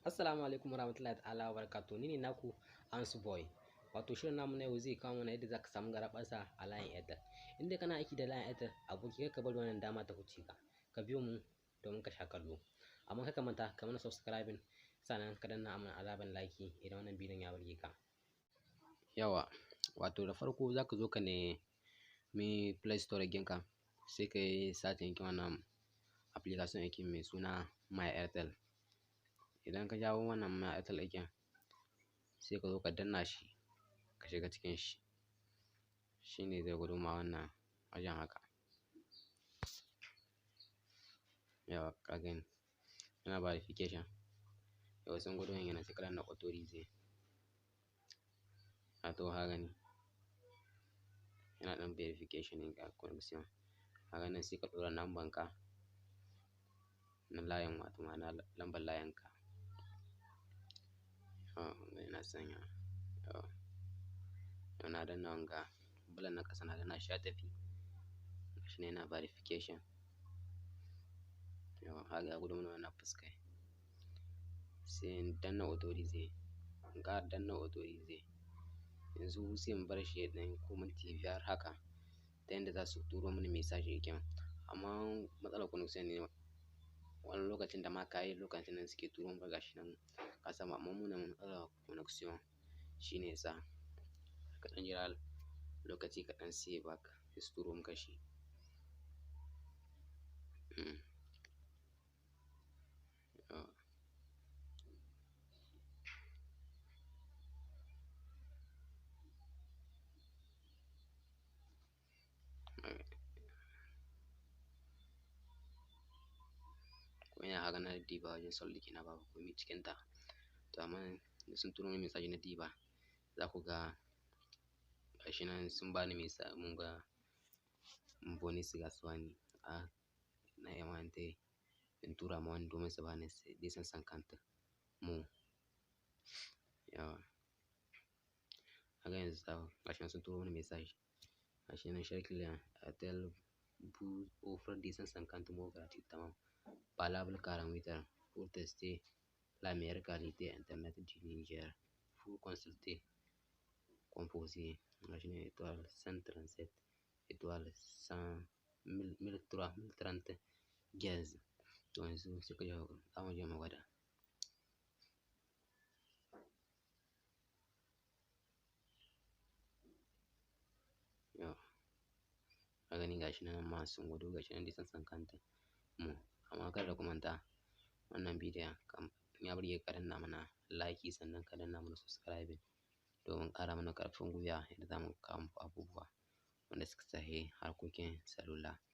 Assalamu alaikum warahmatullahi ta'ala wa barakatuh. Ni ne naku Ansu Boy. Wato shirin namu na yau zai kawo mana yadda zaka samu garaɓasa a layin Airtel. In dai kana aiki da layin Airtel, aboki, kar ka bari wannan dama ta huce ka. Ka biyo mu domin ka sha kallo. Amma kar ka manta ka mana subscribing, sannan ka danna mana alamar like idan wannan bidiyon ya burge ka. Yawa, wato da farko zaka zo ka nemi Play Store ɗinka, sai ka yi searching ɗin wannan application ɗin mai suna My Airtel. Idan ka jawo wannan My Airtel ɗin, sai ka zo ka danna shi, ka shiga cikin shi. Shi ne zai gwado ma wannan wajen haka. Yawa, ka gani yana verification. Yawa, sun gwado yana, sai ka danna authorize. Wato ka gani yana ɗan verification ɗin connection. Ka gani, sai ka ɗora number ka na layin, wato ma'ana lambar layin ka. Yawa, yana sanya. Yawa, yau na danna wanga bulan na ƙasa, na danna shi ya tafi. Gashi nan yana verification. Yawa, kaga ya gwado mana wannan fuskai. Sai in danna authorize, in ƙara danna authorize. Yanzu sai in bar shi ya ɗan ko minti 5 haka, ta yanda za su turo mini message ɗin. Amma matsalar connection ne, wani lokacin da ma ka yi lokacin nan suke turo maka, gashi nan ka samu, amma mu nan matsalar connection shine yasa ka ɗan jira lokaci kaɗan sai ya baka, sai su turo maka shi. Yawa. Ko ina haka na diba wajen solid ɗina, babu komai cikinta. To amma da sun turo min message na diba, za ku ga gashi nan sun bani message, mun ga bonus ga su wani. A na iya ma in tura ma wani domin su bani 250 mots. Yawa. Kaga yanzu gashi nan sun turo mini message. Gashi nan, "Cher client, Airtel vous offre 250 mots gratuitement, valable 48 heures pour tester la meilleure qualité internet du Niger. Pour consulter, composez." Gashi nan étoile 137 étoile 100 1003 1030 dièse. To yanzu sai ka je, za mu je mu gwada. Yawa. Ka gani, gashi nan ma sun gwado, gashi nan 250 mots. Amma kada ku manta, wannan bidiyon kam in ya burge ka, danna mana like, sannan ka danna mana subscribing domin ƙara mana ƙarfin gwiwa yadda za mu kawo muku abubuwa wanda suka shafi harkokin salula.